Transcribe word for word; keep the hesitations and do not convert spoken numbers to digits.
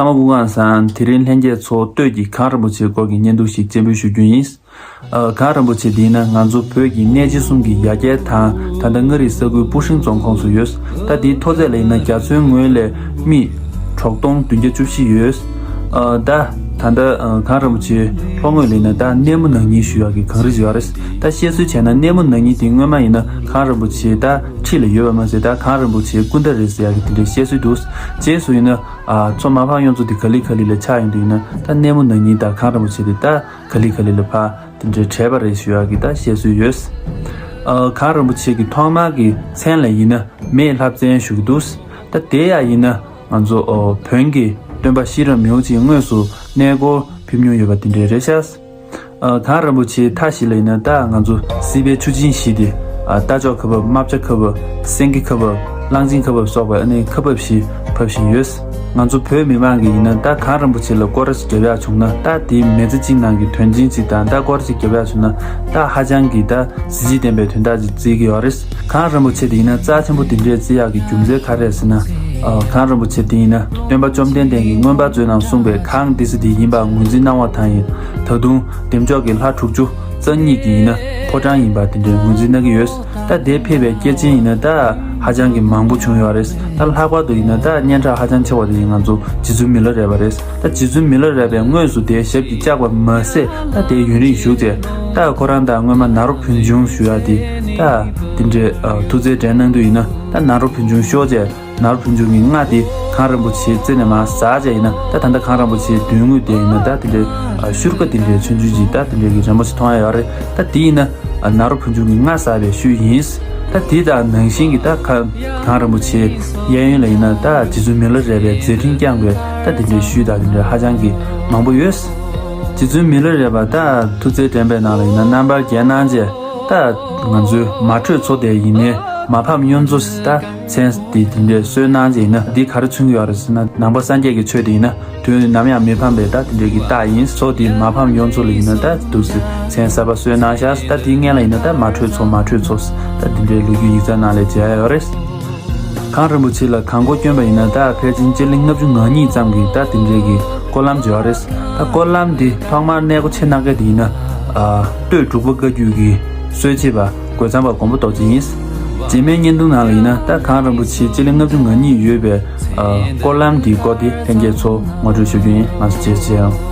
ཚང་མ་སྐུ་ཁམས་བཟང་། དེ་རིང་ལྷན་རྒྱས་ཚོ་སྟོད་ཀྱི་གངས་རིན་པོ་ཆེའི་སྐོར་གྱི་བརྙན་ཐུང་ཞིག་སྤྱན་འབུལ་ཞུ་རྒྱུ་ཡིན། ཨ། གངས་རིན་པོ་ཆེ་འདི་ཡིན་ན་ང་ཚོ་བོད་ཀྱི་གནས་ཆེན་གསུམ་གྱི་ཡ་གྱལ་དང་། ད་ལྟ་མངའ་རིས་ས་ཁུལ་སྤུ་ཧྲེང་རྫོང་ཁོངས་སུ་ཡོད། ད་འདིའི་མཐོ་ཚད་ལ་ཡིན་ན་རྒྱ་མཚོའི་ངོས་ལས་མི་དྲུག་སྟོང་བདུན་བརྒྱ་བཅུ་བཞི་ཡོད། ཨ། ད་ད་ལྟ་ཨ་གངས་རིན་པོ་ཆེའི་ལྷོ་ངོས་ལ་ཡིན་ན་ད་གནས་མོ་ནག་ཉིལ་ཞུ་ཡག་གི་གངས་རི་ཞིག་ཡོད་རེད། ད་བཤད་སྲོལ་བྱས་ན་གནས་མོ་ནག་ཉིལ་དེ་སྔོན་མ་ཡིན་ན་གངས་རིན་པོ་ཆེ་ད་འཁྲིས་ལ་ཡོད་པ་མ་ཟད། ད་གངས་རིན་པོ་ཆེའི་སྐུ་ཟླ་རེད་ཟེར་ཡག་གི་དེ་འདྲའི་བཤད་སྲོལ་འདུག་རྗེས་སུ་ཡིན་ན། ཨ། མཚོ་མ་ཕམ་གཡུ་མཚོ་དེ་ག་ལེ་ག་ལེ་ལ་ཆགས་ཡོང་དུས་ཡིན་ན། ད་གནས་མོ་ནག་ཉིལ་དང་གངས་རིན་པོ་ཆེ་དེ་ད་ག་ལེ་ག་ལེ་ལ་ཕར་དེ་འདྲའི་བྲལ་བ་རེད་ཞུ་ཡག་གི་ད་བཤད་སྲོལ་ཡོད། ཨ། གངས་རིན་པོ་ཆེ་གི་ཐོག་མར་གྱི་མཚན་ལ་ཡིན་ན་མེ་ལྷ་བཙན་ཞུ་གི་འདུག་ད་དེ་ཡང་ཡིན་ན་ང་ཚོ་ཨོ་བོན་གྱི་སྟོན་པ་གཤེན་རབ་མི་བོ་ཆེས་དངོས་སུ་གནས་སྐོར་ཕེབས་མྱོང་ཡོད་པ་དེ་འདྲའི་རེད་ཤག་ཨ། གངས་རིན་པོ་ཆེའི་མཐའ་བཞི་ལ་ཡིན་ན་ད་ང་ཚོ་སྲིད་པའི་ཆུ་ཆེན་བཞི་སྟེ། ཨ། རྟ་མཆོག་ཁ་འབབ། རྨ་བྱ་ཁ་འབབ། སེང་གེ་ཁ་འབབ། གླང་ཆེན་ཁ་འབབ་སོགས་པའི་ཨ་ནི་ཁ་འབབ་བཞི་འབབ་བཞིན་ཡོད། ང་ཚོ་བོད་མི་མང་གིས་ཡིན་ན་ད་གངས་རིན་པོ་ཆེ་ལ་སྐོར་ར་ཞིག་རྒྱབ་ཡག་བྱུང་ན། ད་དེའི་མི་ཚེ་གཅིག་ནང་གི་དོན་ཆེན་ཅིག་དང་། ད་སྐོར་ར་ཞིག་རྒྱབ་ཡག་བྱུང་ན་ད་ཧ་ཅང་གི་ད་གཟི་བརྗིད་ལྡན་པའི་དོན་དག་ཅིག་བརྩི་གི་ཡོད་རེད། གངས་རིན་པོ་ཆེ་དེ་ཡིན་ན་རྩ་ཆེན་པོ་དེ་འདྲས་བརྩི་ཡག་གི་རྒྱུ་མཚན་ག་རེ་རེད་ཟེར་ན། ཨ། གངས་རིན་པོ་ཆེ་དེ་ཡིན་ན་སྟོན་པ་བཅོམ་ལྡན་འདས་ཀྱིས་མངོན་པ་མཛོད་ནང་གསུངས་པའི་གངས་ཏི་སེ་དེ་ཡིན་པ་ངོས་འཛིན་གནང་བ་དང་། ཡིན་ད་དུང་བདེ་མཆོག་གི་ལྷ་དྲུག་ཅུ་རྩ་གཉིས་ཀྱི་ཡིན་ན་ཕོ་བྲང་ཡིན་པ་དེ་འདྲས་ངོས་འཛིན་གནང་གི་ཡོད། ད་དེར་ཕེབས་པའི་སྐྱེས་ཆེན་ཡིན་ན་ད་ཧ་ཅང་གི་མང་པོ་བྱུང་ཡོད་རེད། ད་ལྷག་པར་དུ་ཡིན་ན་ད་སྙན་གྲགས་ཧ་ཅང་ཆེ་བ་དེ་ཡིན་ང་ཚོ་རྗེ་བཙུན་མི་ལ་རས་པ་རེད། ད་རྗེ་བཙུན་མི་ལ་རས་པས་དངོས་སུ་དེའི་ཞབས་ཀྱིས་བཅགས་པ་མ་ཟད། ད་དེའི་ཡུན་རིང་བཞུགས་ཏེ། ད་ཁོ་རང་ད་སྔོན་མ་ནཱ་རོ་བོན་ཆུང་ཞུ་ཡག་དེ་ད་དེ་འདྲའི་ཨ་ཐུགས་བརྩེ་དྲན་གནང་དུས་ཡིན་ན་ད་ནཱ་རོ་བོན་ཆུང་ཤོར་བྱས། ནཱ་རོ་བོན་ཆུང་གི་རྔ་དེ་གངས་རིན་པོ་ཆེའི་རྩེ་ནས་མར་ཟགས་བྱས་ཡིན་ན། ད་ད་ལྟ་གངས་རིན་པོ་ཆེའི་མདུན་ངོས་དེ་ཡིན་ན་ད་དེ་འདྲའི་ཨ་ཤུར་ཀ་དེ་འདྲའི་ཆུང་ཆུང་ཅིག་ད་དེ་འདྲའི་གི་རིན་པོ་ཆེ་མཐོང་ཡག་ཡོད་རེད། ད་དེ་ཡིན་ན་ཨ་ནཱ་རོ་བོན་ཆུང་གི་རྔ་ཟགས་པའི་ཤུལ་ཡིན། ད་དེ་དང་ནང་བཞིན་གྱི་ད་ག་གངས་རིན་པོ་ཆེའི་གཡས་གཡོན་ལ་ཡིན་ན་ད་རྗེ་བཙུན་མི་ལ་རས་པའི་མཛད་འཕྲིན་བསྐྱངས་པའི་ད་དེ་འདྲའི་ཤུལ་དང་དེ་འདྲའི་ཧ་ཅང་གི་མང་པོ་ཡོད། རྗེ་བཙུན་མི་ལ་རས་པ་ད་ཐུགས་བརྩེ་དྲན་པའི་ནང་ལ་ཡིན་ན་རྣམ་པར་རྒྱལ་གནང་བྱས། ད་ང་ཚོའི་མ་དྲོས་མཚོ་དེ་ཡིན་ནའི་མ་ཕམ་གཡུ་མཚོ་ཟེར་ད་མཚན་དེ་དེ་འདྲའི་གསོལ་གནང་བྱས་ཡིན་ན། འདི་ག་རེ་མཚོན་གྱི་ཡོད་རེད་ཟེར་ན། ནང་པ་སངས་རྒྱས་ཀྱི་ཆོས་དེ་ཡིན་ན་དུས་ནམ་ཡང་མི་ཕམ་པའི་ད་དེ་འདྲའི་གི་རྟགས་ཡིན། མཚོ་དེ་མ་ཕམ་གཡུ་མཚོ་ལ་ཡིན་ན་ད་འདུག་སེ་མཚན་གསར་པ་གསོལ་གནང་ཤག་ད་དེའི་སྔན་ལ་ཡིན་ན་ད་མ་དྲོས་མཚོ་མ་དྲོས་མཚོ་ཟེར་ད་དེ་འདྲའི་ལོ་རྒྱུས་ཡིག་ཚང་ནང་ལ་མཇལ་ཡག་ཡོད་རེད། གངས་རིན་པོ་ཆེ་ལ་གངས་སྐོར་བསྐྱོན་པ་ཡིན་ན་ད་ཕལ་ཆེར་སྤྱི་ལེ་ལྔ་བཅུ་ང་གཉིས་ཙམ་གྱི་ད་དེ་འདྲའི་གི་སྐོར་ལམ་ཅིག་ཡོད་རེད། ད་སྐོར་ལམ་འདི་ཐོག་མར་གནས་སྒོ་ཕྱེ་གནང་མཁན་དེ་ཡིན་ན། ཨ། སྟོད་འབྲུག་པ་བཀའ་བརྒྱུད་ཀྱི་སྲོལ་འབྱེད་པ་རྒོད་ཚང་པ་མགོན་པོ་རྡོ་རྗེ་ཡིན། རྗེས་མའི་བརྙན་ཐུང་ནང་ལ་ཡིན་ན་ད་གངས་རིན་པོ་ཆེ་སྤྱི་ལེ་ལྔ་བཅུ་ང་གཉིས་ཡོད་པའི་ཨ་སྐོར་ལམ་འདིའི་སྐོར་དེ་ལྷན་རྒྱས་ཚོ་ངོ་སྤྲོད་ཞུ་རྒྱུ་ཡིན། ང་ཚོ་མཇལ་ཆེ་ཡང་།